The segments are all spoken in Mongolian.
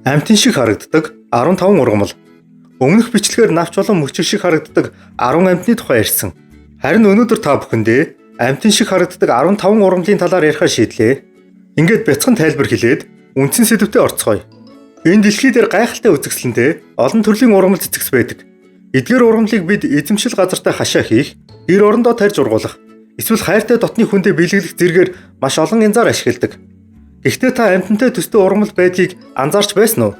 Амьтан шиг харагддаг 15 ургамал. Өмнөх бичлэгээр навч болон мөчир шиг харагддаг 10 амьтны тухай ярьсан. Харин өнөөдөр та бүхэндээ амьтан шиг харагддаг 15 ургамлын талаар ярихаар шийдлээ. Ингээд бяцхан тайлбар хэлээд үндсэн сэдвтэ орцгоё. Энэ дэлхий дээр гайхалтай үзэсгэлэнтэй олон төрлийн ургамал цэцэгс байдаг. Эдгээр ургамлыг бид эзэмшил газартаа хашаа хийх, гэр орондоо тарьж ургуулах, эсвэл хайртай дотны хүндээ бэлэглэх зэргээр маш олон янзаар ашигладаг. Гэхдээ та амьтантай төстэй ургамал байдгийг анзаарч байсан уу?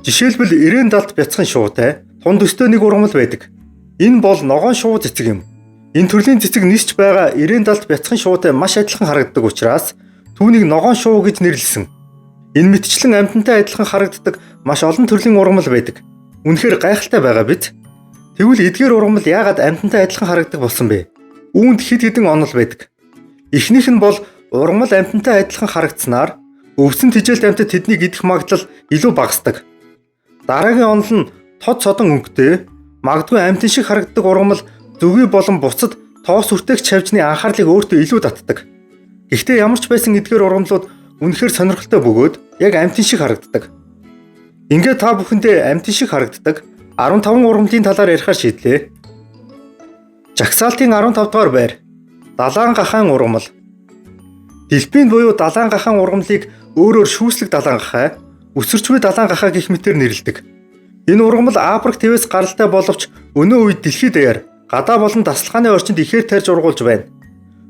Жишээлбэл 90-70-д бяцхан шувуутай тун төстэй нэг ургамал байдаг. Энэ бол ногоон шувуу цэцэг юм. Энэ төрлийн цэцэг нисч байгаа 90-70-д бяцхан шувуутай маш адилхан харагддаг учраас түүнийг ногоон шувуу гэж нэрлэсэн. Энэ мэтчлэн амьтантай адилхан харагддаг маш олон төрлийн ургамал байдаг. Үнэхээр гайхалтай байгаа биз? Тэгвэл эдгээр ургамал яагаад амьтантай адилхан харагддаг болсон бэ? Үүнд хэд хэдэн онол байдаг. Эхнийх нь бол ургамал амьтантай адилхан харагдсанаар өвсөн тижээлт амьтад тэднийг идэх магадлал илүү багасдаг. Дараагийн онол нь тод содон өнгөтэй, магадгүй амьтан шиг харагддаг ургамал зөвхөн болон бусад тоос үртээх чавжны анхаарлыг өөртөө илүү татдаг. Гэхдээ ямар ч байсан эдгээр ургамлууд үнэхээр сонирхолтой бөгөөд яг амьтан шиг харагддаг. Ингээд та бүхэндээ амьтан шиг харагддаг 15 ургамлын талаар ярихаар шийдлээ. Жагсаалтын 15 дугаар байр. Далаан гахаан ургамал. Дельфин буюу далаан гахаан ургамлыг өөрөөр шүүслэг далаан гахай, өсөрч буй далаан гахай гэх мэтээр нэрлэдэг. Энэ ургамал Африк твээс гаралтай боловч өнөө үед дэлхий даяар гадаа болон дасгалгааны орчинд ихээр тарьж ургуулж байна.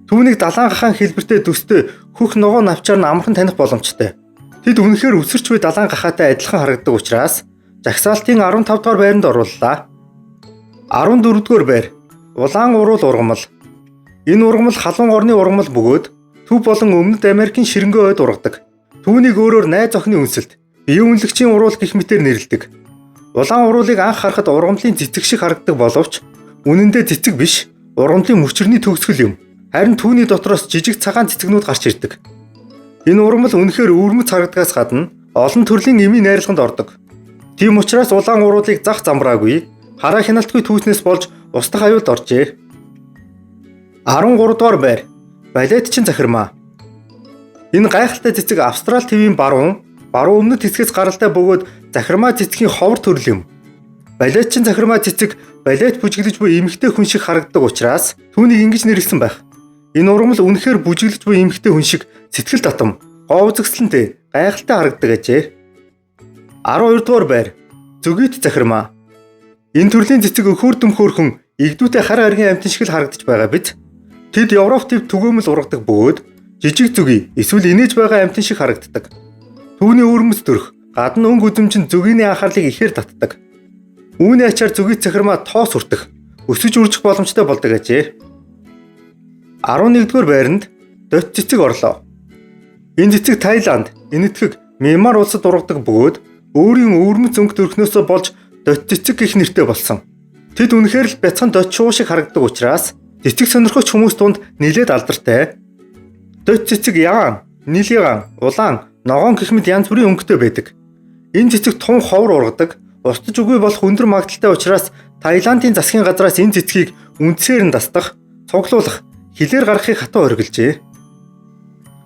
Түүнийг далаан гахаан хэлбэртэй төстэй хөх ногоон навчаар нь амархан таних боломжтой. Тэд үнэхээр өсөрч буй далаан гахаатай адилхан харагддаг учраас жагсаалтын 15 дугаар байранд орууллаа. 14 дугаар байр. Улаан уруул ургамал. Энэ ургамал халуун орны ургамал бөгөөд Төв болон Өмнөд Америкийн ширэнгэн ойд ургадаг. Түүнийг өөрөөр найз охины үнсэлт, биеийн үнэлэгчийн уруул гэх мэтээр нэрлэдэг. Улаан уруулыг анх харахад ургамлын цэцэг шиг харагддаг боловч үнэн дээр цэцэг биш, ургамлын мөчрөний төгсгөл юм. Харин түүний дотроос жижиг цагаан цэцгнүүд гарч ирдэг. Энэ ургамал үнэхээр өвөрмөц харагдгаас гадна олон төрлийн эмийн найрлаганд ордог. Тийм учраас улаан уруулыг зах замбраагүй, хараа хяналтгүй түүснээс болж устдах аюулд оржээ. 13 дугаар байр. Балетчин захирмаа. Энэ гайхалтай цэцэг Австрал твийн баруун өмнөд хэсгээс гаралтай бөгөөд захирмаа цэцгийн ховор төрөл юм. Балетчин захирмаа цэцэг балет бүжиглэж буй эмэгтэй хүн шиг харагддаг учраас түүнийг ингэж нэрлэсэн байх. Энэ ургамал үнэхээр бүжиглэж буй эмэгтэй хүн шиг сэтгэл татам, гоо үзэсгэлэнтэй, гайхалтай харагддаг ажээ. 12 дугаар байр. Зөгийт захирмаа. Энэ төрлийн цэцэг өхөөрдөм хөөрхөн игдүүтэй хар аргийн амьтан шиг л харагдаж байгаа биз? Тэд Европ төв түгээмэл ургадаг бөгөөд жижиг зүгий эсвэл инээж байгаа амьтан шиг харагддаг. Түүний өвөрмөц төрх, гадна өнгө үзэмж нь зүгийний анхаарлыг ихээр татдаг. Үүний ачаар зүгийт захирмаа тоос хүртэх, өсөж үржих боломжтой болдог ажээ. 11-р байранд дот цэцэг орлоо. Энэ цэцэг Таиланд, Энэтхэг, Мьянмар улсад ургадаг бөгөөд өөрийн өвөрмөц өнгө төрхнөөсөө болж дот цэцэг гэх нэртэй болсон. Тэд үнэхээр л бяцхан дот шувуу шиг харагддаг учраас цэцэг сонирхогч хүмүүс дунд нэлээд алдартай. Дот цэцэг ягаан, нийл ягаан, улаан, ногоон гэх мэт янз бүрийн өнгөтэй байдаг. Энэ цэцэг тун ховор ургадаг, устж үгүй болох өндөр магадлалтай учраас Таиландын засгийн газраас энэ цэцгийг үндсээр нь дасдах, цуглуулах, хилээр гаргахыг хатуу оргилжээ.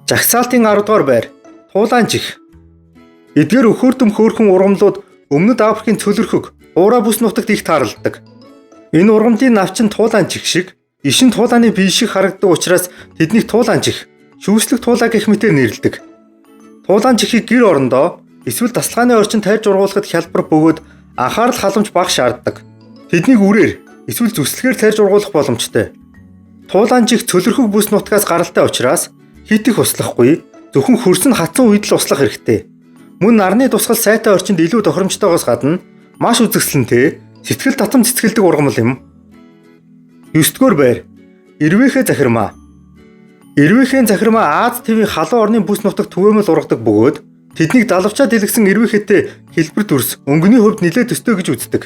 Жагсаалтын 10 дугаар байр. Туулаан чих. Эдгээр өхөөрдөм хөөрхөн ургамлууд Өмнөд Африкийн цөлөрхөг, хуурай бүс нутагт их тааралддаг. Энэ ургамлын навч нь туулаан чих шиг, ишин туулааны бие шиг харагддаг учраас тэднийг туулаан чих, шүүслэг туулаа гэх мэтээр нэрлэдэг. Туулаан чихийг гэр орондоо эсвэл дасгалгааны орчинд тарьж ургуулахад хялбар бөгөөд анхаарал халамж бага шаарддаг. Тэднийг үрээр эсвэл зүслэгээр тарьж ургуулах боломжтой. Туулаан чих цөлөрхөг бүс нутгаас гаралтай учраас хит их услахгүй, зөвхөн хөрс нь хатсан үед л услах хэрэгтэй. Мөн нарны тусгал сайтай орчинд илүү тохиромжтойгоос гадна маш үзэсгэлэнтэй, сэтгэл татам цэцгэлдэг ургамал юм. 9-р байр. Эрвээхэй захирмаа. Эрвээхэй захирмаа Аз твийн халуун орны бүс нутагт түгээмэл ургадаг бөгөөд тэднийг далавчаа дэлгэсэн эрвээхээтэй хэлбэр дүрс өнгөний хувьд нэлээд төстэй гэж үздэг.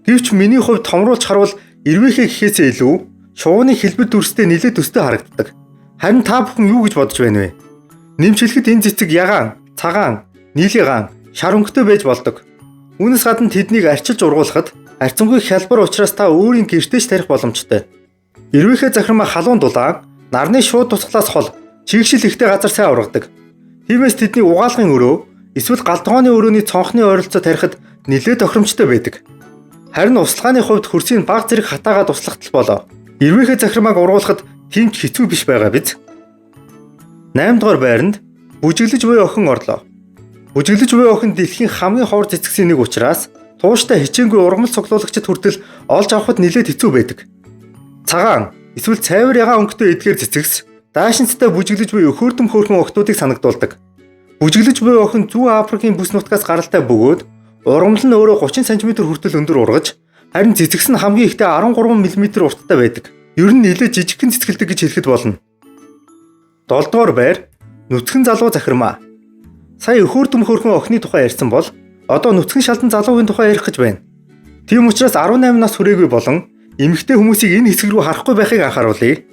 Гэвч миний хувьд томруулж харвал эрвээхэй гэхээсээ илүү шувууны хэлбэр дүрстэй нэлээд төстэй харагддаг. Харин та бүхэн юу гэж бодож байна вэ? Нэмж хэлэхэд энэ цэцэг ягаан, цагаан, нийлээгаан, шар өнгөтэй байж болдог. Үүнээс гадна тэднийг арчилж ургуулахад харьцангуй хялбар учраас та өөрийн гэртээ ч тарих боломжтой. Эрвээхэй захирмаа халуун дулаан, нарны шууд тусгалаас хол, чигшил ихтэй газар сайн ургадаг. Тиймээс тэдний угаалгын өрөө эсвэл галдгооны өрөөний цонхны ойролцоо тарихад нэлээд тохиромжтой байдаг. Харин услахааны хувьд хөрсийг баг зэрэг хатаагаад услахтал болоо. Эрвээхэй захирмааг ургуулахад тийм ч хэцүү биш байгаа биз? 8 дугаар байранд бүжиглэж буй охин орлоо. Бүжиглэж буй охин дэлхийн хамгийн ховор цэцгсийн нэг учраас тууштай хичээнгүй ургамал цуглуулагчид хүртэл олж авахд нэлээд хэцүү байдаг. Цагаан эсвэл цайвар ягаан өнгөтэй эдгээр цэцэгс даашинцтай бүжиглэж буй өхөөрдөм хөөрхөн охидуудыг санагдуулдаг. Бүжиглэж буй охин Зүүн Африкийн бүс нутгаас гаралтай бөгөөд ургамал нь өөрөө 30 см хүртэл өндөр ургаж, харин цэцэгс нь хамгийн ихдээ 13 мм урттай байдаг. Ер нь нэлээд жижигхэн цэцгэлдэг гэж хэлэхэд болно. 7 дугаар байр нүцгэн залуу захирмаа. Сая өхөөрдөм хөөрхөн охины тухай ярьсан бол одоо нүцгэн шалдан залуугийн тухай ярих гэж байна. Тийм учраас 18 нас хүрээгүй болон эмэгтэй хүмүүсийг энэ хэсэг рүү харахгүй байхыг анхааруулъя.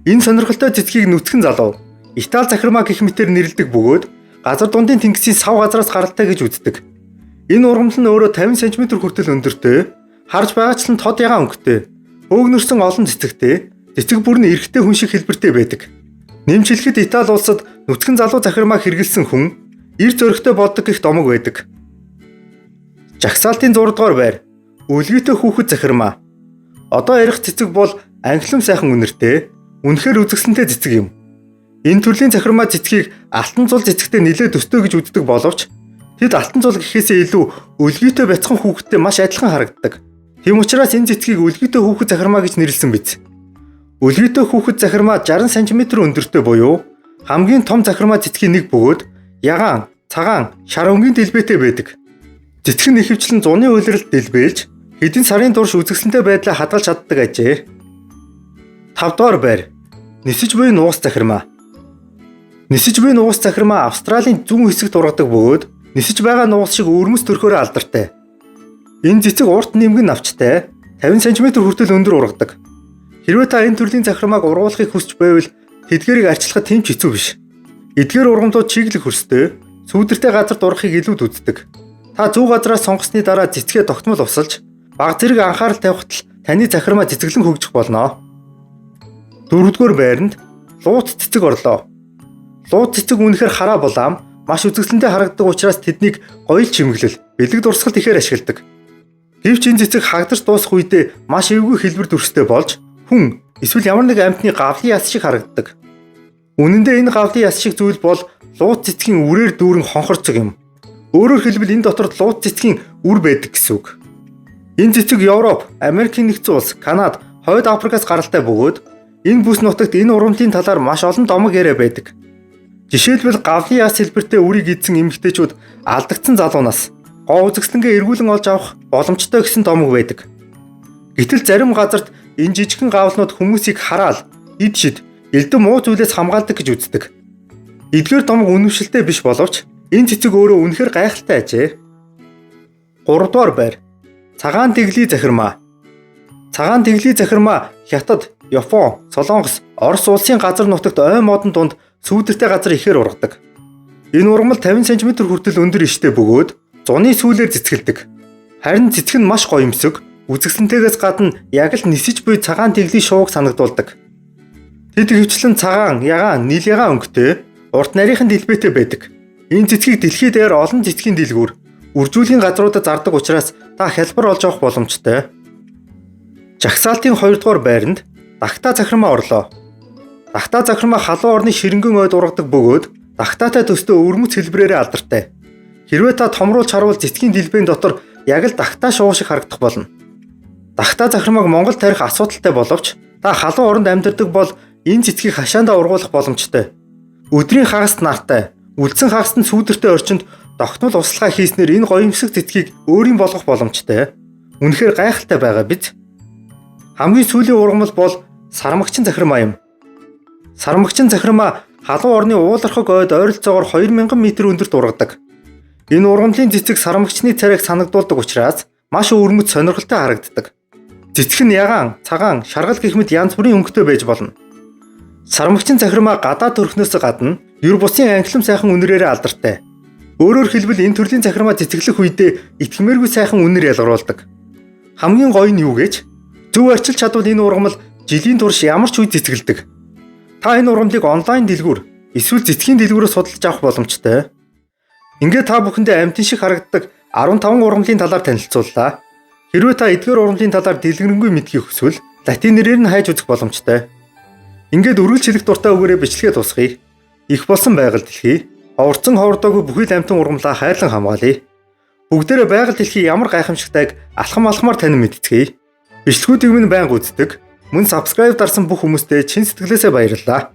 Энэ сонирхолтой цэцгийг нүцгэн залуу, Итали захирмаа гэх мэтээр нэрлэдэг бөгөөд газар дундын тэнгисийн сав газраас гаралтай гэж үздэг. Энэ ургамал нь өөрөө 50 см хүртэл өндөртэй, харж байгаачлан тод ягаан өнгөтэй, бөөгнөрсөн олон цэцэгтэй, цэцэг бүр нь эрэгтэй хүн шиг хэлбэртэй байдаг. Нэмж хэлэхэд Итали улсад нүцгэн залуу захирмаа хэрэглэсэн хүн эр зөрөгтэй болдог гэх домог байдаг. Жагсаалтын 6 дугаар байр өлгийтэй хүүхэд захирмаа. Одоо ярих цэцэг бол анхлан сайхан үнэртэй, үнэхээр үзэсгэлэнтэй цэцэг юм. Энэ төрлийн захирмаа цэцгийг алтан зул цэцэгтэй нэлээд төстэй гэж үздэг боловч тэд алтан зул гэхээсээ илүү өлгийтэй бяцхан хүүхэдтэй маш адилхан харагддаг. Тийм учраас энэ цэцгийг өлгийтэй хүүхэд захирмаа гэж нэрлэсэн биз. Өлгийтэй хүүхэд захирмаа 60 см өндөртэй буюу хамгийн том захирмаа цэцгийн нэг бөгөөд ягаан, цагаан, шар өнгийн дэлбэтэй байдаг. Цэцэг нь ихэвчлэн зуны улиралд дэлбээлж хэдэн сарын турш үзэсгэлэнтэй байдлаа хадгалж чаддаг ажээ. 5 дугаар байр нисэж буй нугас захирмаа. Нисэж буй нугас захирмаа Австралийн зүүн хэсэгт ургадаг бөгөөд нисэж байгаа нугас шиг өвөрмөц төрхөөрөө алдартай. Энэ цэцэг урт нимгэн навчтай 50 см хүртэл өндөр ургадаг. Хэрвээ та энэ төрлийн захирмааг ургуулахыг хүсч байвал тэдгээрийг арчлахад тийм ч хэцүү биш. Эдгээр ургамлууд чиглэх хөрстэй, сүүдэртэй газарт ургахыг илүүд үздэг. Та зөв газраас сонгосны дараа цэцгээ тогтмол усалж, баг зэрэг анхаарал тавихад л таны захирмаа цэцэглэн хөгжих болно. 4-р байранд луут цэцэг орлоо. Луут цэцэг үнэхээр хараа булаам маш үзэсгэлэнтэй харагддаг учраас тэднийг гоёл чимэглэл, бэлэг дурсгалд ихээр ашигладаг. Гэвч энэ цэцэг хагдарч дуусах үедээ маш эвгүй хэлбэр дүрстэй болж хүн эсвэл ямар нэг амьтны гавлын яс шиг харагддаг. Үнэн дээр энэ гавлын яс шиг зүйл бол луут цэцгийн үрээр дүүрэн хонхорцог юм. Өөрөөр хэлбэл энэ дотор луут цэцгийн үр байдаг гэсэн үг. Энэ цэцэг Европ, Америкийн нэгдсэн улс, Канада, Хойд Африкаас гаралтай бөгөөд энэ бүс нутагт энэ ургамлын талаар маш олон домог яриа байдаг. Жишээлбэл гавлын яс хэлбэртэй үрийг идсэн эмэгтэйчүүд алдагдсан залуунаас гоо үзэсгэлэнгээ эргүүлэн олж авах боломжтой гэсэн домог байдаг. Гэтэл зарим газарт энэ жижигхэн гавлнууд хүмүүсийг хараал, эд шид, элдэн муу зүйлээс хамгаалдаг гэж үздэг. Эдгээр домог үнэмшилтэй биш боловч энэ цэцэг өөрөө үнэхээр гайхалтай ажээ. 3 дугаар байр цагаан тэглий захирмаа. Цагаан тэглий захирмаа Хятад, Япон, Солонгос, Орос улсын газар нутагт ой модон дунд сүүдэртэй газар ихээр ургадаг. Энэ ургамал 50 см хүртэл өндөр иштэй бөгөөд зуны сүүлээр цэцгэлдэг. Харин цэцэг нь маш гоёмсог, үзэсгэлэнтэйгээс гадна яг л нисэж буй цагаан тэглий шувууг санагдуулдаг. Тэд ихэвчлэн цагаан, ягаан, нийл ягаан өнгөтэй, урт нарийнхан дэлбэтэй байдаг. Энэ цэцгийг дэлхий дээр олон цэцгийн дэлгүүр, үржүүлгийн газруудад зардаг учраас та хялбар олж авах боломжтой. Жагсаалтын 2 дугаар байранд дагтаа захирмаа орлоо. Дагтаа захирмаа халуун орны ширэнгэн ойд ургадаг бөгөөд дагтаатай төстэй өвөрмөц хэлбэрээрээ алдартай. Хэрвээ та томруулж харвал цэцгийн дэлбээн дотор яг л дагтаа шувуу шиг харагдах болно. Дагтаа захирмааг Монгол тарих асуудалтай боловч та халуун оронд амьдардаг бол энэ цэцгийг хашаандаа ургуулах боломжтой. Өдрийн хагаст нартай, үлдсэн хагаст нь сүүдэртэй орчинд тогтмол услахаа хийснээр энэ гоёмсог цэцгийг өөрийн болгох боломжтой. Үнэхээр гайхалтай байгаа биз? Хамгийн сүүлийн ургамал бол сармагчин захирмаа юм. Сармагчин захирмаа халуун орны уулархаг ойд ойролцоогоор 2000 м өндөрт ургадаг. Энэ ургамлын цэцэг сармагчны царайг санагдуулдаг учраас маш өвөрмөц сонирхолтой харагддаг. Цэцэг нь ягаан, цагаан, шаргал гэх мэт янз бүрийн өнгөтэй байж болно. Сармагчин захирмаа гадаад төрхнөөс гадна ер бусын анхлам сайхан үнэрээрээ алдартай. Өөрөөр хэлбэл энэ төрлийн захирмаа цэцэглэх үедээ итгэмээргүй сайхан үнэр ялгаруулдаг. Хамгийн гоё нь юу гэж? Зөв арчилж чадвал энэ ургамал жилийн турш ямар ч үед цэцгэлдэг. Та энэ ургамлыг онлайн дэлгүүр эсвэл цэцгийн дэлгүүрээс судалж авах боломжтой. Ингээд та бүхэндээ амьтан шиг харагддаг 15 ургамлын талаар танилцууллаа. Хэрвээ та эдгээр ургамлын талаар дэлгэрэнгүй мэдхийг хүсвэл латин нэрээр нь хайж үзэх боломжтой. Ингээд үргэлж хэлэх дуртай үгээрээ бичлэгээ дуусгая. Их болсон байгаль дэлхий, ховорцсон ховордоогүй бүхий л амьтан ургамлаа хайрлан хамгаалъя. Бүгдээрээ байгаль дэлхий ямар гайхамшигтайг алхам алхмаар танин мэдцгээе. Бичлэгүүдийг минь байнга үздэг. Мөн subscribe дарсан бүх хүмүүстээ чин сэтгэлээсээ баярлалаа.